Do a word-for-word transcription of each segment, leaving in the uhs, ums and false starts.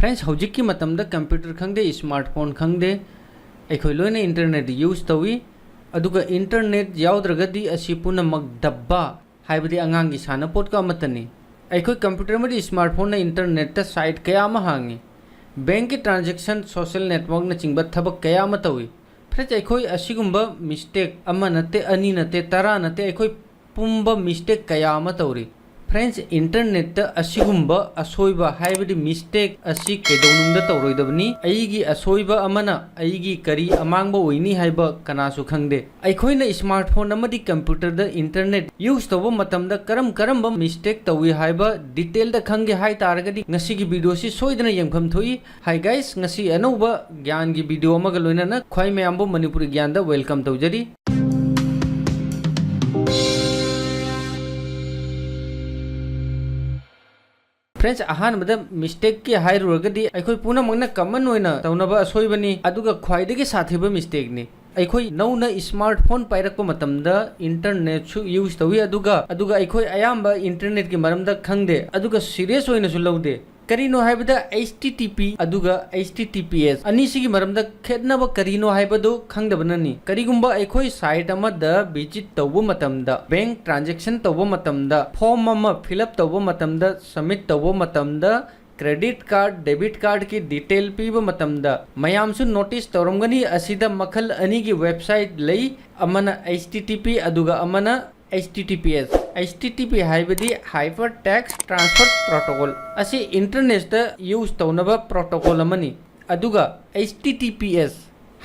Friends, ꯍꯧꯖꯤꯛꯀꯤ ꯃꯇꯝꯗ computer ꯈꯪꯗꯦ, smartphone ꯈꯪꯗꯦ, ꯑꯩꯈꯣꯏ ꯂꯣꯏꯅ internet use ꯇꯧꯏ꯫ ꯑꯗꯨꯒ internet ꯌꯥꯎꯗ꯭ꯔꯒꯗꯤ ꯑꯁꯤ ꯄꯨꯝꯅꯃꯛ ꯗꯕꯥ, ꯍꯥꯏꯕꯗꯤ ꯑꯉꯥꯡꯒꯤ ꯁꯥꯟꯅꯄꯣꯠꯀ ꯑꯃꯠꯇꯅꯤ꯫ ꯑꯩꯈꯣꯏ computer ꯑꯃꯗꯤ smartphoneꯅ internetꯇ site ꯀꯌꯥ ꯑꯃ ꯍꯥꯡꯉꯤ, bankꯀꯤ transaction, social networkꯅꯆꯤꯡꯕ ꯊꯕꯛ ꯀꯌꯥ ꯑꯃ ꯇꯧꯏ꯫ Friends, ꯑꯩꯈꯣꯏ ꯑꯁꯤꯒꯨꯝꯕ mistake ꯑꯃ ꯅꯠꯇꯦ, ꯑꯅꯤ ꯅꯠꯇꯦ, ꯇꯔꯥ ꯅꯠꯇꯦ, ꯑꯩꯈꯣꯏ ꯄꯨꯝꯕ mistake ꯀꯌꯥ ꯑꯃ ꯇꯧꯔꯤ꯫ Friends, internetꯇ ꯑꯁꯤꯒꯨꯝꯕ ꯑꯁꯣꯏꯕ, ꯍꯥꯏꯕꯗꯤ mistake, ꯑꯁꯤ ꯀꯩꯗꯧꯅꯨꯡꯗ ꯇꯧꯔꯣꯏꯗꯕꯅꯤ꯫ ꯑꯩꯒꯤ ꯑꯁꯣꯏꯕ ꯑꯃꯅ ꯑꯩꯒꯤ ꯀꯔꯤ ꯑꯃꯥꯡꯕ ꯑꯣꯏꯅꯤ ꯍꯥꯏꯕ ꯀꯅꯥꯁꯨ ꯈꯪꯗꯦ꯫ ꯑꯩꯈꯣꯏꯅ smartphone ꯑꯃꯗꯤ computerꯗ internet use ꯇꯧꯕ ꯃꯇꯝꯗ ꯀꯔꯝ ꯀꯔꯝꯕ mistake ꯇꯧꯏ ꯍꯥꯏꯕ detailꯗ ꯈꯪꯒꯦ ꯍꯥꯏ ꯇꯥꯔꯒꯗꯤ ꯉꯁꯤꯒꯤ videoꯁꯤ ꯁꯣꯏꯗꯅ ꯌꯦꯡꯐꯝ ꯊꯣꯛꯏ꯫ Hi guys, ꯉꯁꯤ ꯑꯅꯧꯕ ꯒ꯭ꯌꯥꯟꯒꯤ video ꯑꯃꯒ ꯂꯣꯏꯅꯅ ꯈ꯭ꯋꯥꯏ ꯃꯌꯥꯝꯕꯨ ꯃꯅꯤꯄꯨꯔꯤ ꯒ꯭ꯌꯥꯟꯗ welcome ꯇꯧꯖꯔꯤ꯫ Friends, ꯑꯍꯥꯟꯕꯗ mistakeꯀꯤ ꯍꯥꯏꯔꯨꯔꯒꯗꯤ ꯑꯩꯈꯣꯏ ꯄꯨꯝꯅꯃꯛꯅ common ꯑꯣꯏꯅ ꯇꯧꯅꯕ ꯑꯁꯣꯏꯕꯅꯤ, ꯑꯗꯨꯒ ꯈ꯭ꯋꯥꯏꯗꯒꯤ ꯁꯥꯊꯤꯕ mistakeꯅꯤ꯫ ꯑꯩꯈꯣꯏ ꯅꯧꯅ smartphone ꯄꯥꯏꯔꯛꯄ ꯃꯇꯝꯗ internetꯁꯨ use ꯇꯧꯏ, ꯑꯗꯨꯒ, ꯑꯗꯨꯒ ꯑꯩꯈꯣꯏ ꯑꯌꯥꯝꯕ internetꯀꯤ ꯃꯔꯝꯗ ꯈꯪꯗꯦ, ꯑꯗꯨꯒ serious ꯑꯣꯏꯅꯁꯨ ꯂꯧꯗꯦ꯫ ꯀꯔꯤꯅꯣ ꯍꯥꯏꯕꯗ H T T P ꯑꯗꯨꯒ H T T P S ꯑꯅꯤꯁꯤꯒꯤ ꯃꯔꯝꯗ ꯈꯦꯠꯅꯕ ꯀꯔꯤꯅꯣ ꯍꯥꯏꯕꯗꯨ ꯈꯪꯗꯕꯅꯅꯤ꯫ ꯀꯔꯤꯒꯨꯝꯕ ꯑꯩꯈꯣꯏ site ꯑꯃꯗ visit ꯇꯧꯕ ꯃꯇꯝꯗ, bank transaction ꯇꯧꯕ ꯃꯇꯝꯗ, form ꯑꯃ fill up ꯇꯧꯕ ꯃꯇꯝꯗ, submit ꯇꯧꯕ ꯃꯇꯝꯗ, credit card, debit cardꯀꯤ detail ꯄꯤꯕ ꯃꯇꯝꯗ, ꯃꯌꯥꯝꯁꯨ notice ꯇꯧꯔꯝꯒꯅꯤ, ꯑꯁꯤꯗ ꯃꯈꯜ ꯑꯅꯤꯒꯤ website ꯂꯩ, ꯑꯃꯅ H T T P ꯑꯗꯨꯒ ꯑꯃꯅ H T T P S꯫ H T T P ꯍꯥꯏꯕꯗꯤ Hypertext Transfer Protocol꯫ ꯑꯁꯤ internetꯇ use ꯇꯧꯅꯕ protocol ꯑꯃꯅꯤ꯫ ꯑꯗꯨꯒ H T T P S,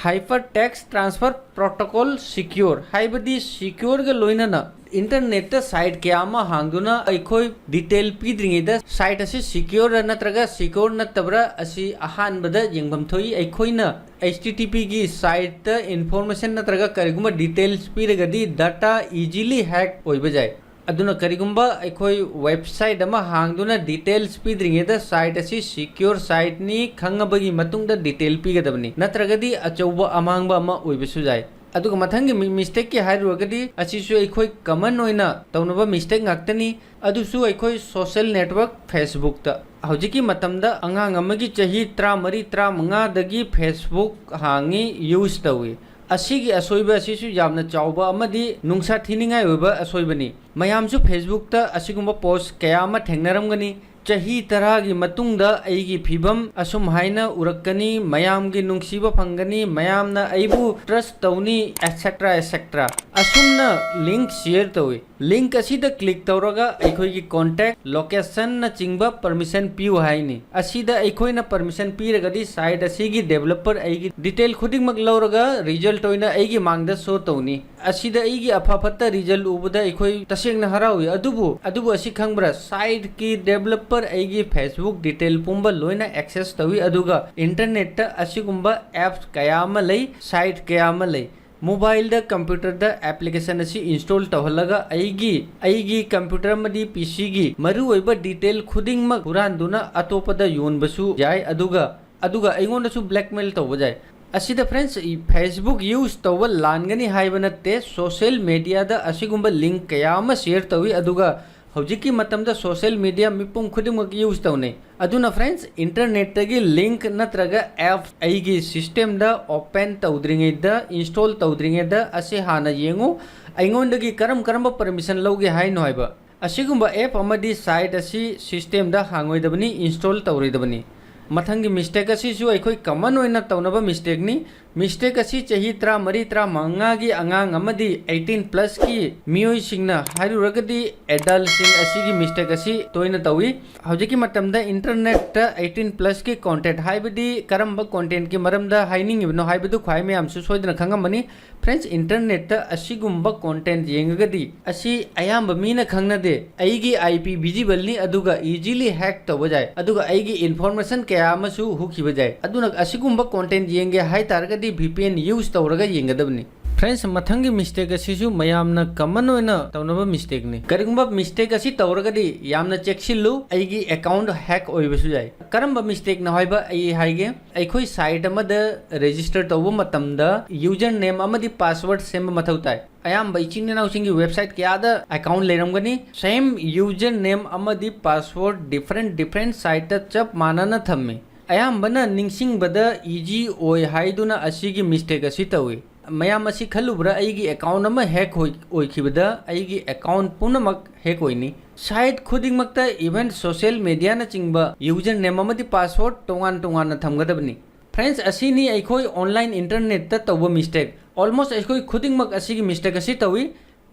Hypertext Transfer Protocol Secure, ꯍꯥꯏꯕꯗꯤ secureꯒ ꯂꯣꯏꯅꯅ internetꯇ site ꯀꯌꯥ ꯑꯃ ꯍꯥꯡꯗꯨꯅ ꯑꯩꯈꯣꯏ detail ꯄꯤꯗ꯭ꯔꯤꯉꯩꯗ site ꯑꯁꯤ secureꯔ ꯅꯠꯇ꯭ꯔꯒ secure ꯅꯠꯇꯕ꯭ꯔꯥ ꯑꯁꯤ ꯑꯍꯥꯟꯕꯗ ꯌꯦꯡꯐꯝ ꯊꯣꯛꯏ꯫ ꯑꯩꯈꯣꯏꯅ H T T Pꯒꯤ siteꯇ information ꯅꯠꯇ꯭ꯔꯒ ꯀꯔꯤꯒꯨꯝꯕ details ꯄꯤꯔꯒꯗꯤ data easily hack ꯑꯣꯏꯕ ꯌꯥꯏ꯫ ꯑꯗꯨꯅ ꯀꯔꯤꯒꯨꯝꯕ ꯑꯩꯈꯣꯏ website ꯑꯃ ꯍꯥꯡꯗꯨꯅ details ꯄꯤꯗ꯭ꯔꯤꯉꯩꯗ site ꯑꯁꯤ secure siteꯅꯤ ꯈꯪꯉꯕꯒꯤ ꯃꯇꯨꯡꯗ detail ꯄꯤꯒꯗꯕꯅꯤ, ꯅꯠꯇ꯭ꯔꯒꯗꯤ ꯑꯆꯧꯕ ꯑꯃꯥꯡꯕ ꯑꯃ ꯑꯣꯏꯕꯁꯨ ꯌꯥꯏ꯫ ꯑꯗꯨꯒ ꯃꯊꯪꯒꯤ ꯃꯤ-, mistake ꯀꯤ ꯍꯥꯏꯔꯨꯔꯒꯗꯤ, ꯑꯁꯤꯁꯨ ꯑꯩꯈꯣꯏ common ꯑꯣꯏꯅ ꯇꯧꯅꯕ mistake ꯉꯥꯛꯇꯅꯤ꯫ ꯑꯗꯨꯁꯨ ꯑꯩꯈꯣꯏ social network Facebook ꯇ꯫ ꯍꯧꯖꯤꯛꯀꯤ ꯃꯇꯝꯗ ꯑꯉꯥꯡ ꯑꯃꯒꯤ ꯆꯍꯤ ꯇꯔꯥꯃꯔꯤ, ꯇꯔꯥꯃꯉꯥꯗꯒꯤ Facebook ꯍꯥꯡꯉꯤ, use ꯇꯧꯏ꯫ ꯑꯁꯤꯒꯤ ꯑꯁꯣꯏꯕ ꯑꯁꯤꯁꯨ ꯌꯥꯝꯅ ꯆꯥꯎꯕ ꯑꯃꯗꯤ ꯅꯨꯡꯁꯥ ꯊꯤꯅꯤꯡꯉꯥꯏ ꯑꯣꯏꯕ ꯑꯁꯣꯏꯕꯅꯤ꯫ ꯃꯌꯥꯝꯁꯨ Facebook ꯇ ꯑꯁꯤꯒꯨꯝꯕ post ꯀꯌꯥ ꯑꯃ ꯊꯦꯡꯅꯔꯝꯒꯅꯤ꯫ "ꯆꯍꯤ ꯇꯔꯥꯒꯤ ꯃꯇꯨꯡꯗ ꯑꯩꯒꯤ ꯐꯤꯕꯝ ꯑꯁꯨꯝ ꯍꯥꯏꯅ ꯎꯔꯛꯀꯅꯤ, ꯃꯌꯥꯝꯒꯤ ꯅꯨꯡꯁꯤꯕ ꯐꯪꯒꯅꯤ, ꯃꯌꯥꯝꯅ ꯑꯩꯕꯨ trust ꯇꯧꯅꯤ, etcetera etcetera" ꯑꯁꯨꯝꯅ link share ꯇꯧꯏ꯫ Link ꯑꯁꯤꯗ click ꯇꯧꯔꯒ ꯑꯩꯈꯣꯏꯒꯤ contact, location ꯅꯆꯤꯡꯕ permission ꯄꯤꯌꯨ ꯍꯥꯏꯅꯤ꯫ ꯑꯁꯤꯗ ꯑꯩꯈꯣꯏꯅ permission ꯄꯤꯔꯒꯗꯤ site ꯑꯁꯤꯒꯤ developer ꯑꯩꯒꯤ detail ꯈꯨꯗꯤꯡꯃꯛ ꯂꯧꯔꯒ result ꯑꯣꯏꯅ ꯑꯩꯒꯤ ꯃꯥꯡꯗ show ꯇꯧꯅꯤ꯫ ꯑꯁꯤꯗ ꯑꯩꯒꯤ ꯑꯐ ꯐꯠꯇ result ꯎꯕꯗ ꯑꯩꯈꯣꯏ ꯇꯁꯦꯡꯅ ꯍꯔꯥꯎꯏ꯫ ꯑꯗꯨꯕꯨ, ꯑꯗꯨꯕꯨ ꯑꯁꯤ ꯈꯪꯕ꯭ꯔꯥ? Site ꯀꯤ developer ꯑꯩꯒꯤ Facebook detail ꯄꯨꯝꯕ ꯂꯣꯏꯅ access ꯇꯧꯏ, ꯑꯗꯨꯒ internet ꯇ ꯑꯁꯤꯒꯨꯝꯕ apps ꯀꯌꯥ ꯑꯃ ꯂꯩ, site ꯀꯌꯥ ꯑꯃ ꯂꯩ꯫ Mobile ꯗ, computer ꯗ application ꯑꯁꯤ install ꯇꯧꯍꯜꯂꯒ ꯑꯩꯒꯤ, ꯑꯩꯒꯤ computer ꯑꯃꯗꯤ P C ꯒꯤ ꯃꯔꯨꯑꯣꯏꯕ detail ꯈꯨꯗꯤꯡꯃꯛ ꯍꯨꯔꯥꯟꯗꯨꯅ ꯑꯇꯣꯞꯄꯗ ꯌꯣꯟꯕꯁꯨ ꯌꯥꯏ, ꯑꯗꯨꯒ, ꯑꯗꯨꯒ ꯑꯩꯉꯣꯟꯗꯁꯨ blackmail ꯇꯧꯕ ꯌꯥꯏ꯫ ꯑꯁꯤꯗ friends, ꯏ-, Facebook use ꯇꯧꯕ ꯂꯥꯟꯒꯅꯤ ꯍꯥꯏꯕ ꯅꯠꯇꯦ꯫ Social media ꯗ ꯑꯁꯤꯒꯨꯝꯕ link ꯀꯌꯥ ꯑꯃ share ꯇꯧꯏ, ꯑꯗꯨꯒ ꯍꯧꯖꯤꯛꯀꯤ ꯃꯇꯝꯗ social media ꯃꯤꯄꯨꯝ ꯈꯨꯗꯤꯡꯃꯛ use ꯇꯧꯅꯩ꯫ ꯑꯗꯨꯅ friends, internet ꯇꯒꯤ link ꯅꯠꯇ꯭ꯔꯒ app ꯑꯩꯒꯤ system ꯗ open ꯇꯧꯗ꯭ꯔꯤꯉꯩꯗ, install ꯇꯧꯗ꯭ꯔꯤꯉꯩꯗ ꯑꯁꯤ ꯍꯥꯟꯅ ꯌꯦꯡꯉꯨ, ꯑꯩꯉꯣꯟꯗꯒꯤ ꯀꯔꯝ ꯀꯔꯝꯕ permission ꯂꯧꯒꯦ ꯍꯥꯏꯅꯣ ꯍꯥꯏꯕ꯫ ꯑꯁꯤꯒꯨꯝꯕ app ꯑꯃꯗꯤ site ꯑꯁꯤ system ꯗ ꯍꯥꯡꯉꯣꯏꯗꯕꯅꯤ, install ꯇꯧꯔꯣꯏꯗꯕꯅꯤ꯫ ꯃꯊꯪꯒꯤ mistake ꯑꯁꯤꯁꯨ ꯑꯩꯈꯣꯏ common ꯑꯣꯏꯅ ꯇꯧꯅꯕ mistake ꯅꯤ꯫ Mistake ꯑꯁꯤ ꯆꯍꯤ ꯇꯔꯥꯃꯔꯤ, ꯇꯔꯥꯃꯉꯥꯒꯤ ꯑꯉꯥꯡ ꯑꯃꯗꯤ eighteen plus ꯀꯤ ꯃꯤꯑꯣꯏꯁꯤꯡꯅ ꯍꯥꯏꯔꯨꯔꯒꯗꯤ adult ꯁꯤꯡ ꯑꯁꯤꯒꯤ mistake ꯑꯁꯤ ꯇꯣꯏꯅ ꯇꯧꯏ꯫ ꯍꯧꯖꯤꯛꯀꯤ ꯃꯇꯝꯗ internet ꯇ eighteen plus ꯀꯤ content, ꯍꯥꯏꯕꯗꯤ ꯀꯔꯝꯕ content ꯀꯤ ꯃꯔꯝꯗ ꯍꯥꯏꯅꯤꯡꯉꯤꯕꯅꯣ ꯍꯥꯏꯕꯗꯨ ꯈ꯭ꯋꯥꯏ ꯃꯌꯥꯝꯁꯨ ꯁꯣꯏꯗꯅ ꯈꯪꯉꯝꯃꯅꯤ꯫ Friends, internet ꯇ ꯑꯁꯤꯒꯨꯝꯕ content ꯌꯦꯡꯉꯒꯗꯤ ꯑꯁꯤ ꯑꯌꯥꯝꯕ ꯃꯤꯅ ꯈꯪꯅꯗꯦ꯫ ꯑꯩꯒꯤ I P visible ꯅꯤ, ꯑꯗꯨꯒ easily hack ꯇꯧꯕ ꯌꯥꯏ, ꯑꯗꯨꯒ ꯑꯩꯒꯤ information ꯀꯌꯥ ꯑꯃꯁꯨ ꯍꯨꯈꯤꯕ ꯌꯥꯏ꯫ ꯑꯗꯨꯅ ꯑꯁꯤꯒꯨꯝꯕ content ꯌꯦꯡꯒꯦ ꯍꯥꯏ ꯇꯥꯔꯒꯗꯤ V P N use ꯇꯧꯔꯒ ꯌꯦꯡꯒꯗꯕꯅꯤ꯫ Friends, ꯃꯊꯪꯒꯤ mistake ꯑꯁꯤꯁꯨ ꯃꯌꯥꯝꯅ common ꯑꯣꯏꯅ ꯇꯧꯅꯕ mistake ꯅꯤ꯫ ꯀꯔꯤꯒꯨꯝꯕ mistake ꯑꯁꯤ ꯇꯧꯔꯒꯗꯤ ꯌꯥꯝꯅ ꯆꯦꯛꯁꯤꯜꯂꯨ, ꯑꯩꯒꯤ account hack ꯑꯣꯏꯕꯁꯨ ꯌꯥꯏ꯫ ꯀꯔꯝꯕ mistake ꯅꯣ ꯍꯥꯏꯕ ꯑꯩ ꯍꯥꯏꯒꯦ꯫ ꯑꯩꯈꯣꯏ site ꯑꯃꯗ register ꯇꯧꯕ ꯃꯇꯝꯗ user name ꯑꯃꯗꯤ password ꯁꯦꯝꯕ ꯃꯊꯧ ꯇꯥꯏ꯫ ꯑꯌꯥꯝꯕ ꯏꯆꯤꯟ ꯏꯅꯥꯎꯁꯤꯡꯒꯤ website ꯀꯌꯥꯗ account ꯂꯩꯔꯝꯒꯅꯤ꯫ Same user name ꯑꯃꯗꯤ password different different site ꯇ ꯆꯞ ꯃꯥꯟꯅꯅ ꯊꯝꯃꯤ꯫ ꯑꯌꯥꯝꯕꯅ ꯅꯤꯡꯁꯤꯡꯕꯗ easy ꯑꯣꯏ ꯍꯥꯏꯗꯨꯅ ꯑꯁꯤꯒꯤ mistake ꯑꯁꯤ ꯇꯧꯏ꯫ ꯃꯌꯥꯝ ꯑꯁꯤ ꯈꯜꯂꯨꯕ꯭ꯔꯥ, ꯑꯩꯒꯤ account ꯑꯃ hack ꯑꯣꯏ-, ꯑꯣꯏꯈꯤꯕꯗ ꯑꯩꯒꯤ account ꯄꯨꯝꯅꯃꯛ hack ꯑꯣꯏꯅꯤ? Site ꯈꯨꯗꯤꯡꯃꯛꯇ, even social media ꯅꯆꯤꯡꯕ, user name ꯑꯃꯗꯤ password ꯇꯣꯉꯥꯟ ꯇꯣꯉꯥꯟꯅ ꯊꯝꯒꯗꯕꯅꯤ꯫ Friends, ꯑꯁꯤꯅꯤ ꯑꯩꯈꯣꯏ online internet ꯇ ꯇꯧꯕ mistake꯫ Almost ꯑꯩꯈꯣꯏ ꯈꯨꯗꯤꯡꯃꯛ ꯑꯁꯤꯒꯤ mistake ꯑꯁꯤ ꯇꯧꯏ꯫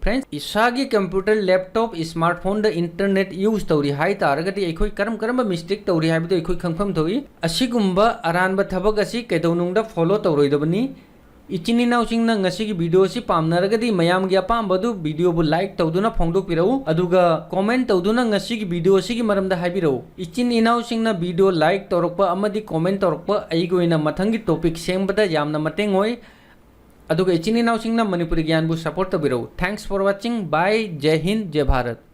Friends, ꯏꯁꯥꯒꯤ computer, laptop, smartphone ꯗ internet use ꯇꯧꯔꯤ ꯍꯥꯏ ꯇꯥꯔꯒꯗꯤ ꯑꯩꯈꯣꯏ ꯀꯔꯝ ꯀꯔꯝꯕ mistake ꯇꯧꯔꯤ ꯍꯥꯏꯕꯗꯨ ꯑꯩꯈꯣꯏ ꯈꯪꯐꯝ ꯊꯣꯛꯏ꯫ ꯑꯁꯤꯒꯨꯝꯕ ꯑꯔꯥꯟꯕ ꯊꯕꯛ ꯑꯁꯤ ꯀꯩꯗꯧꯅꯨꯡꯗ follow ꯇꯧꯔꯣꯏꯗꯕꯅꯤ꯫ ꯏꯆꯤꯟ ꯏꯅꯥꯎꯁꯤꯡꯅ ꯉꯁꯤꯒꯤ video ꯑꯁꯤ ꯄꯥꯝꯅꯔꯒꯗꯤ ꯃꯌꯥꯝꯒꯤ ꯑꯄꯥꯝꯕꯗꯨ video ꯕꯨ like ꯇꯧꯗꯨꯅ ꯐꯣꯡꯗꯣꯛꯄꯤꯔꯛꯎ, ꯑꯗꯨꯒ comment ꯇꯧꯗꯨꯅ ꯉꯁꯤꯒꯤ video ꯑꯁꯤꯒꯤ ꯃꯔꯝꯗ ꯍꯥꯏꯕꯤꯔꯛꯎ꯫ ꯏꯆꯤꯟ ꯏꯅꯥꯎꯁꯤꯡꯅ video like ꯇꯧꯔꯛꯄ ꯑꯃꯗꯤ comment ꯇꯧꯔꯛꯄ ꯑꯩꯒꯤ ꯑꯣꯏꯅ ꯃꯊꯪꯒꯤ topic ꯁꯦꯝꯕꯗ ꯌꯥꯝꯅ ꯃꯇꯦꯡ ꯑꯣꯏ꯫ ꯑꯗꯨꯒ ꯏꯆꯤꯟ ꯏꯅꯥꯎꯁꯤꯡꯅ ꯃꯅꯤꯄꯨꯔꯤ ꯒ꯭ꯌꯥꯟꯕꯨ support ꯇꯧꯕꯤꯔꯛꯎ꯫ Thanks for watching. Bye. ꯖꯩ Hind, ꯖꯩ Bharat.